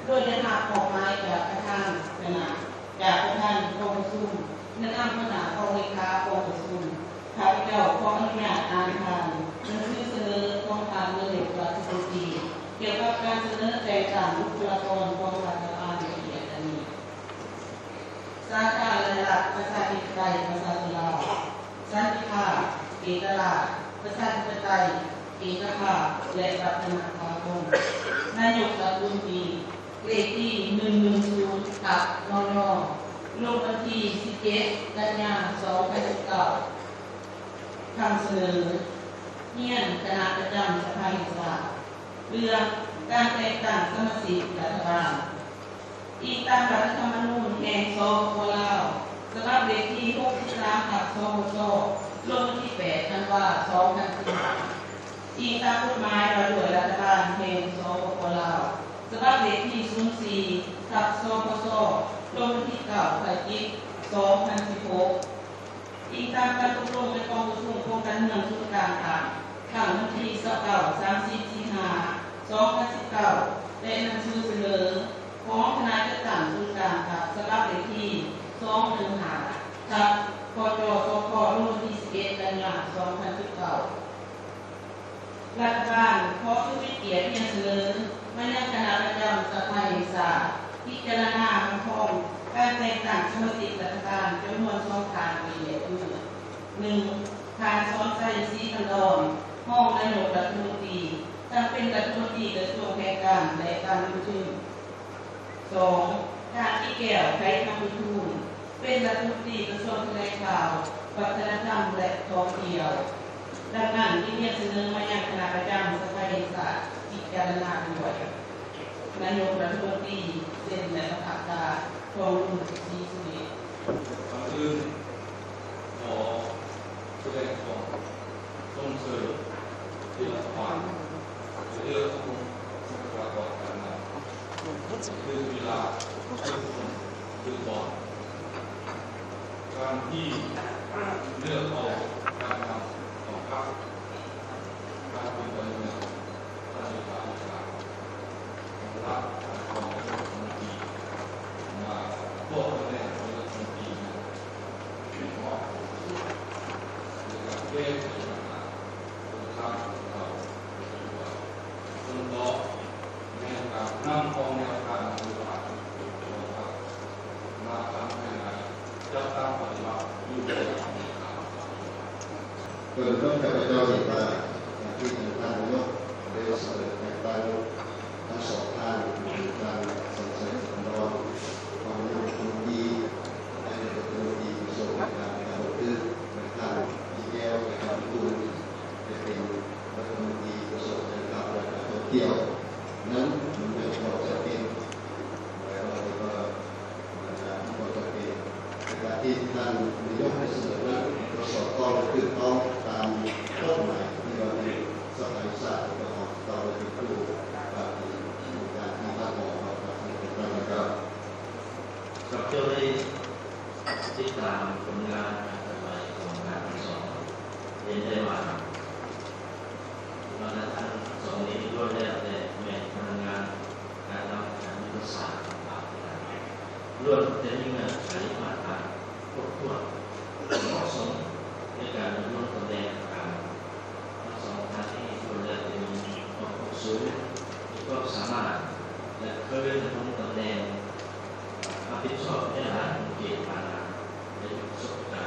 ໂດຍໄດ້ຮັບມອບໝາຍຈາກປະທານຄະນະ, ຈາກປະທານກອງປະຊຸມ ແລະ ນຳຄະນະຮອງເລຂາກອງປະຊຸມ, ຂ້າພະເຈົ້າຂໍອະນຸຍາດອ່ານຜ່ານໜັງສືສະເໜີຂອງທ່ານນາຍົກລັດຖະມົນຕີ ກ່ຽວກັບການສະເໜີແຕ່ງຕັ້ງບຸກຄະລາກອນຂອງລັດຖະບານໃນຂຽດອັນນີ້. ສາທາລະນະລັດປະຊາທິປະໄຕປະຊາຊົນລາວ, ສັນຕິພາບ, ເອກະລາດ, ປະຊາທິປະໄຕ, ເອກະພາບ ແລະ ວັດທະນະຖາກົນ. ນາຍົກລັດຖະມົນຕີ ເລກທີໜຶ່ງໜຶ່ງສູນ ທັບ ນຍ ລົງວັນທີສິບເຈັດ ກັນຍາ ສອງພັນສິບເກົ້າ. ຄຳສະເໜີ ຮຽນຄະນະປະຈຳສະພາແຫ່ງຊາດ ເລື່ອງການແຕ່ງຕັ້ງສະມາຊິກລັດຖະບານ. ອີງຕາມລັດຖະທຳມະນູນແຫ່ງ ສປປ ລາວ ສະບັບເລກທີຫົກສິບສາມ ທັບ ສປຊ ລົງວັນທີແປດ ທັນວາ ສອງພັນສິບຫ້າ. ອີງຕາມກົດໝາຍວ່າດ້ວຍລັດຖະບານແຫ່ງ ສປປ ລາວ ສະບັບເລກທີສູນສີ່ ທັບ ສປຊ ລົງວັນທີເກົ້າ ພະຈິກ ສອງພັນສິບຫົກ. ອີງຕາມການຕົກລົງໃນກອງປະຊຸມກອງການເມືອງສູນກາງພັກ ຄັ້ງວັນທີຊາວເກົ້າ ສາມສິບ ສິງຫາ ສອງພັນສິບເກົ້າ ແລະ ໜັງສືສະເໜີຂອງຄະນະຈັດຕັ້ງສູນກາງພັກ ສະບັບເລກທີສອງໜຶ່ງຫ້າ ທັບ ພຈສພ ລົງວັນທີສິບເອັດ ກັນຍາ ສອງພັນສິບເກົ້າ. ລັດຖະບານຂໍຖືເປັນກຽດຮຽນສະເໜີມາຍັງຄະນະປະຈຳສະພາແຫ່ງຊາດ ພິຈາລະນາຮັບຮອງການແຕ່ງຕັ້ງສະມາຊິກລັດຖະບານຈຳນວນສອງທ່ານ ມີແບບຄື: ໜຶ່ງ ທ່ານ ສອນໄຊ ສີພັນດອນ ຮອງນາຍົກລັດຖະມົນຕີ, ຕັ້ງເປັນລັດຖະມົນຕີກະຊວງແຜນການ ແລະ ການລົງທຶນ. ສອງ ທ່ານ ອີແກ້ວ ໄຂຄຳວິທູນ ເປັນລັດຖະມົນຕີກະຊວງຖະແຫຼງຂ່າວ, ວັດທະນະທຳ ແລະ ທ່ອງທ່ຽວ. ດັ່ງນັ້ນ ຈຶ່ງຮຽນສະເໜີມາຍັງຄະນະປະຈຳສະພາແຫ່ງຊາດພິຈາລະນາດ້ວຍ. ນາຍົກລັດຖະມົນຕີເຊັນ ແລະ ປະກາດການ ທອງລຸນ ສີສຸເມດ. ກ່ອນອື່ນ ຂໍສະແດງຄວາມຊົມເຊີຍທີ່ລັດຖະບານໄດ້ເລືອກເອົາບຸກຄະລາກອນການນຳ ຄືເວລາ ຄືຄົນ ຄືບ່ອນ ການທີ່ເລືອກເອົາການນຳຂອງພັກ ການເປັນການເມືອງ ການເປັນການສຶກສາ ຂອງລັດ ການຄອງຂອງລັດຖະມົນຕີ ມາຄວບຕຳແໜ່ງຂອງລັດຖະມົນຕີ ເປັນເຫາະ ໃນການແກ້ໄຂບັນຫາ ເບື້ອງຕົ້ນ ຂ້າພະເຈົ້າເຫັນວ່າ ການທີ່ທາງທ່ານນາຍົກໄດ້ສະເໜີແຕ່ງຕັ້ງທັງສອງທ່ານ ຄືທ່ານ ສອນໄຊ ສີພັນດອນ ຮອງນາຍົກລັດຖະມົນຕີ ແລະ ລັດຖະມົນຕີກະຊວງການ ແລະ ການລົງທຶນ ແລະ ທ່ານ ອີແກ້ວ ໄຂຄຳວິທູນ ໄດ້ເປັນລັດຖະມົນຕີກະຊວງການ ແລະ ການທ່ອງທ່ຽວ ນັ້ນມັນເປັນຄວາມຈຳເປັນ ແລະ ກໍຖືວ່າ ມັນເປັນຄວາມຈຳເປັນ ໃນການທີ່ທ່ານນາຍົກໄດ້ສະເໜີນັ້ນ ກໍສອດຄ່ອງ ແລະ ຖືກຕ້ອງຕາມກົດໝາຍທີ່ວ່າ ສະພາແຫ່ງຊາດ ແລະ ກໍຂອງເຈົ້າ ແລະ ເປັນຜູ້ປະຕິບັດການທີ່ທ່ານອອກມາ ປະຕິບັດການ ແລ້ວກໍ ຂ້າພະເຈົ້າໄດ້ຕິດຕາມຜົນງານການເຄື່ອນໄຫວຂອງການຝຶກຊ້ອມ ເຫັນໄດ້ວ່າ ບັນດາທ່ານທັງສອງນີ້ ລ້ວນແລ້ວແຕ່ແມ່ນພະນັກງານການນຳ ການຍຸດທະສາດຂອງພັກ ລ້ວນແຕ່ມີເງື່ອນໄຂມາດຕະຖານຄົບຖ້ວນ ເໝາະສົມໃນການດຳລົງຕຳແໜ່ງການ ທັງສອງທ່ານນີ້ລ້ວນແລ້ວແຕ່ມີຄວາມເຂົ້າເຖິງ ມີຄວາມສາມາດ ແລະ ເຄີຍດຳລົງຕຳແໜ່ງຮັບຜິດຊອບໃນຫຼາຍຂົງເຂດຜ່ານມາ ແລະ ມີປະສົບການ